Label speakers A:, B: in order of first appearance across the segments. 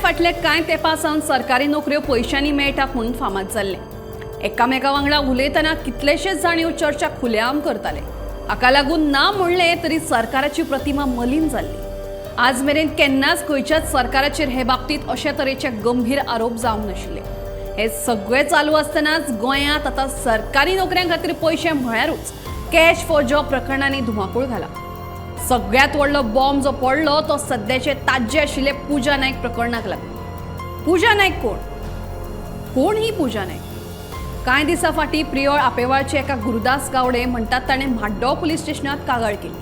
A: फाटले कांय तेंपा सावन सरकारी नोकऱ्यो पयशांनी मेळटा म्हणून फामाद जाल्लें. एकामेका वांगडा उलयतना कितलेशेच जाण ह्यो चर्चा खुलेआम करताले. हाका लागून ना म्हणलें तरी सरकाराची प्रतिमा मलीन जाल्ली. आज मेरेन केन्नाच खंयच्याच सरकाराचेर हे बाबतींत अशे तरेचे गंभीर आरोप जावंक नाशिल्ले. हे सगळे चालू आसतनाच गोंयांत आतां सरकारी नोकऱ्यां खातीर पयशे म्हळ्यारूच कॅश फॉर जॉब प्रकरणांनी धुमाकूळ घाला. सगळ्यात व्हडलो बॉम्ब जो पडलो तो सद्याचे ताज्जे आशिल्ले पूजा नायक प्रकरणाक लागून. पूजा नायक कोण? कोण ही पूजा नायक? कांय दिसां फाटीं प्रियोळ आपेवाळचे एका गुरुदास गावडे म्हणटात ताणें म्हाड्डो पुलीस स्टेशनांत कागाळ केली.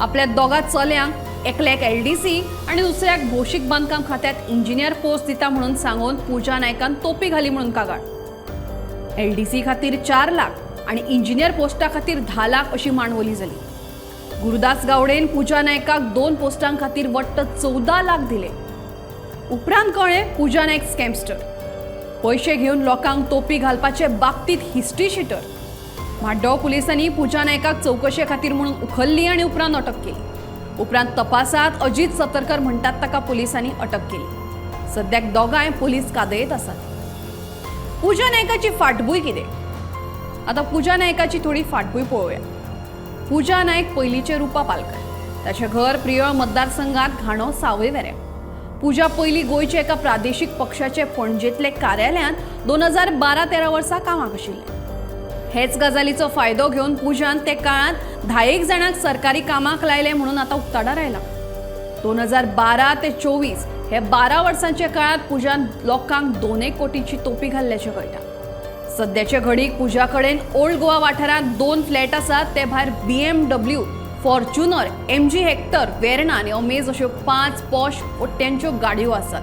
A: आपल्या दोगा चल्यांक, एकल्याक एलडीसी आनी दुसऱ्याक भौशीक बांदकाम खात्यांत इंजिनियर पोस्ट दिता म्हणून सांगून पूजा नायकान तोपी घाली म्हणून कागाळ. एलडीसी खातीर 4 लाख आनी इंजिनियर पोस्टा खातीर 10 लाख अशी मांडवली जाली. गुरुदास गावडेन पूजा नायकाक दोन पोस्टां खातीर वट्ट 14 लाख दिले. उपरांत कळ्ळें, पूजा नायक स्कॅमस्टर. पयशे घेवन लोकांक तोपी घालपाचे बाबतींत हिस्ट्री शिटर. म्हाड्डो पुलिसांनी पूजा नायकाक चवकशे खातीर म्हणून उखल्ली आनी उपरांत अटक केली. उपरांत तपासात अजित सतरकर म्हणटात ताका पुलिसांनी अटक केली. सद्याक दोगांय पोलीस कादयेंत आसात. पूजा नायकाची फाटभूंय कितें? आतां पूजा नायकाची थोडी फाटभूंय पळोवया. पूजा नायक पयलींचे रुपा पालकर. ताचें घर प्रियोळ मतदारसंघात घाणो सावयवेऱ्या. पूजा पयलीं गोंयच्या एका प्रादेशीक पक्षाचे पणजेंतले कार्यालयांत 2012-13 वर्सा कामाक आशिल्लें. हेच गजालीचो फायदो घेवन पूजान ते काळांत धायेक जाणांक सरकारी कामाक लायले म्हणून आतां उक्ताडार आयला. 2012 ते 24 हे 12 वर्सांच्या काळांत पूजान लोकांक 2 एक कोटीची तोपी घाल्ल्याचें कळटा. सद्याचे घडीक पूजा कडेन ओल्ड गोवा वाठारांत दोन फ्लॅट आसात. ते भायर BMW, Fortuner, MG Hector, Verna आनी अमेज अश्यो पांच पॉश कोट्यांच्यो गाडयो आसात.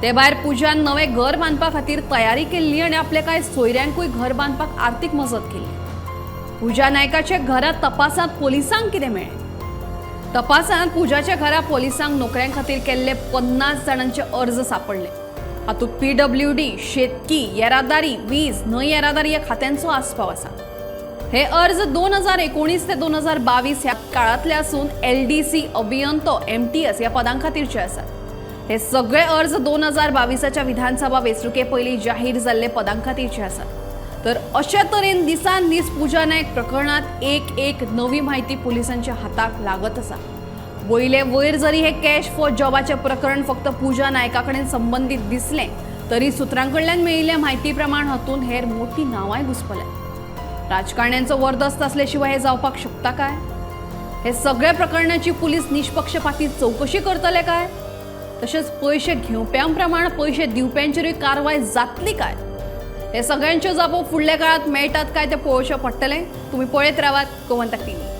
A: ते भायर पूजान नवें घर बांदपा खातीर तयारी केल्ली आनी आपल्या कांय सोयऱ्यांकूय घर बांदपाक आर्थीक मजत केल्ली. पूजा नायकाच्या घरा तपासांत पोलिसांक कितें मेळ्ळें? तपासांत पूजाच्या घरा पोलिसांक नोकऱ्यां खातीर केल्ले 50 जाणांचे अर्ज सापडले. हातूंत पीडब्ल्यूडी, शेतकी, येरादारी, वीज, न्हंय येरादारी ह्या खात्यांचो आस्पाव आसा. हे अर्ज 2019 ते 2022 ह्या काळांतले आसून एलडीसी, अभियंतो, एमटीएस ह्या पदां खातीरचे आसात. हे सगळे अर्ज 2022च्या विधानसभा वेंचणुके पयलीं जाहीर जाल्ले पदां खातीरचे आसात. तर अशे तरेन दिसान दीस पूजा नायक प्रकरणात एक एक नवी म्हायती पोलिसांच्या हाताक लागत आसा. वयले वयर जरी हे कॅश फॉर जॉबाचें प्रकरण फक्त पूजा नायका कडेन संबंदीत दिसलें तरी सुत्रां कडल्यान मेळिल्ल्या म्हायती प्रमाण हातूंत हेर मोठी नांवांय घुस्पल्यात. राजकारण्यांचो वर्दस्त असले शिवाय हे जावपाक शकता काय? हे सगळ्या प्रकरणाची पुलीस निष्पक्षपाती चवकशी करतले काय? तशेंच पयशे घेवप्यां प्रमाण पयशे दिवप्यांचेरूय कारवाय जातली काय? हे सगळ्यांच्यो जापो फुडल्या काळात मेळटात काय ते पळोवचें पडटलें. तुमी पळयत रावात गोमंतक टीव्ही.